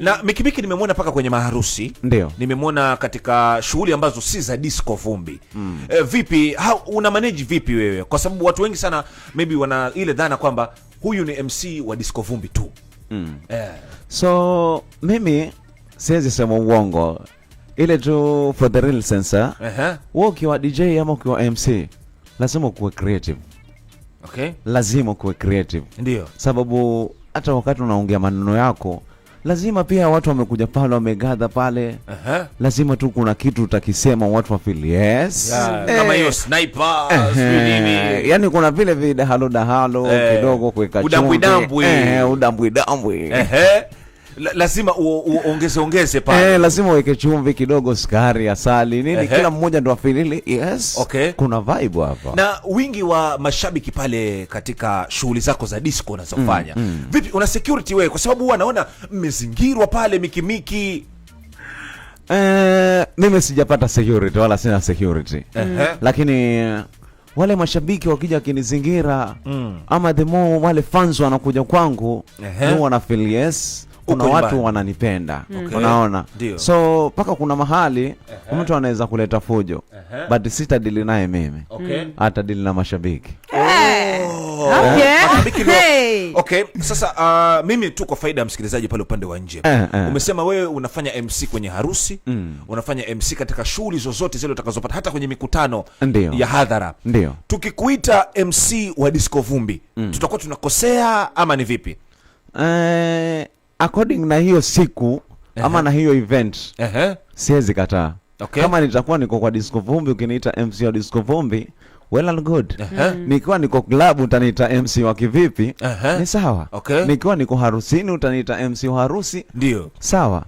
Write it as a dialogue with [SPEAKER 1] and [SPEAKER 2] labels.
[SPEAKER 1] Na Mikimiki nimemwona mpaka kwenye maharusi.
[SPEAKER 2] Ndio.
[SPEAKER 1] Nimemwona katika shughuli ambazo si za disco vumbi. Vipi una manage vipi wewe? Kwa sababu watu wengi sana maybe wana ile dhana kwamba huyu ni MC wa disco vumbi tu.
[SPEAKER 2] So mimi siwezi sema uongo, ile tu for the real sense, wewe ukiwa DJ ama ukiwa MC lazima ukuwe creative. Lazima ukuwe creative. Sababu hata wakati unaongea maneno yako, lazima pia watu wamekuja pale, wamegather pale, lazima tu kuna kitu utakisema watu wa feel yes.
[SPEAKER 1] Yeah, kama hiyo sniper, sijui nini.
[SPEAKER 2] Yani kuna vile vidahalo dahalo kidogo kuweka
[SPEAKER 1] Udambwi
[SPEAKER 2] chumvi.
[SPEAKER 1] Dambwi.
[SPEAKER 2] Udambwi dambwi.
[SPEAKER 1] Lazima uongeze ongeze pale.
[SPEAKER 2] Lazima uweke chumvi kidogo, sukari, asali, nini, kila mmoja ndo afeel yes. Kuna vibe hapa.
[SPEAKER 1] Na wingi wa mashabiki pale katika shughuli zako za disco unazofanya, vipi, una security wewe? Kwa sababu huwa naona mmezingirwa pale Mikimiki.
[SPEAKER 2] Mimi sijapata security wala sina security. Lakini wale mashabiki wakija wakinizingira, ama the more wale fans wanakuja kwangu, ni wana feel yes, kuna
[SPEAKER 1] Uko
[SPEAKER 2] watu
[SPEAKER 1] nyumbani.
[SPEAKER 2] Wananipenda. Unaona?
[SPEAKER 1] Ndio.
[SPEAKER 2] So mpaka kuna mahali mtu anaweza kuleta fujo, but sitadili naye mimi, atadili na mashabiki.
[SPEAKER 1] Mashabiki
[SPEAKER 3] Hey.
[SPEAKER 1] Okay, sasa mimi tu kwa faida ya msikilizaji pale upande wa nje. Umesema wewe unafanya MC kwenye harusi, unafanya MC katika shughuli zozote zile utakazopata, hata kwenye mikutano
[SPEAKER 2] Ndio.
[SPEAKER 1] ya hadhara.
[SPEAKER 2] Ndio.
[SPEAKER 1] Tukikuita MC wa disco vumbi, tutakuwa tunakosea ama ni vipi?
[SPEAKER 2] According na hiyo siku ama na hiyo event, siwezi kataa. Kama nitakuwa niko kwa disco vumbi, ukiniita MC wa disco vumbi, well and good. Nikiwa niko club utaniita MC wa kivipi, ni sawa. Nikiwa niko harusini utaniita MC wa harusi,
[SPEAKER 1] Ndio.
[SPEAKER 2] sawa.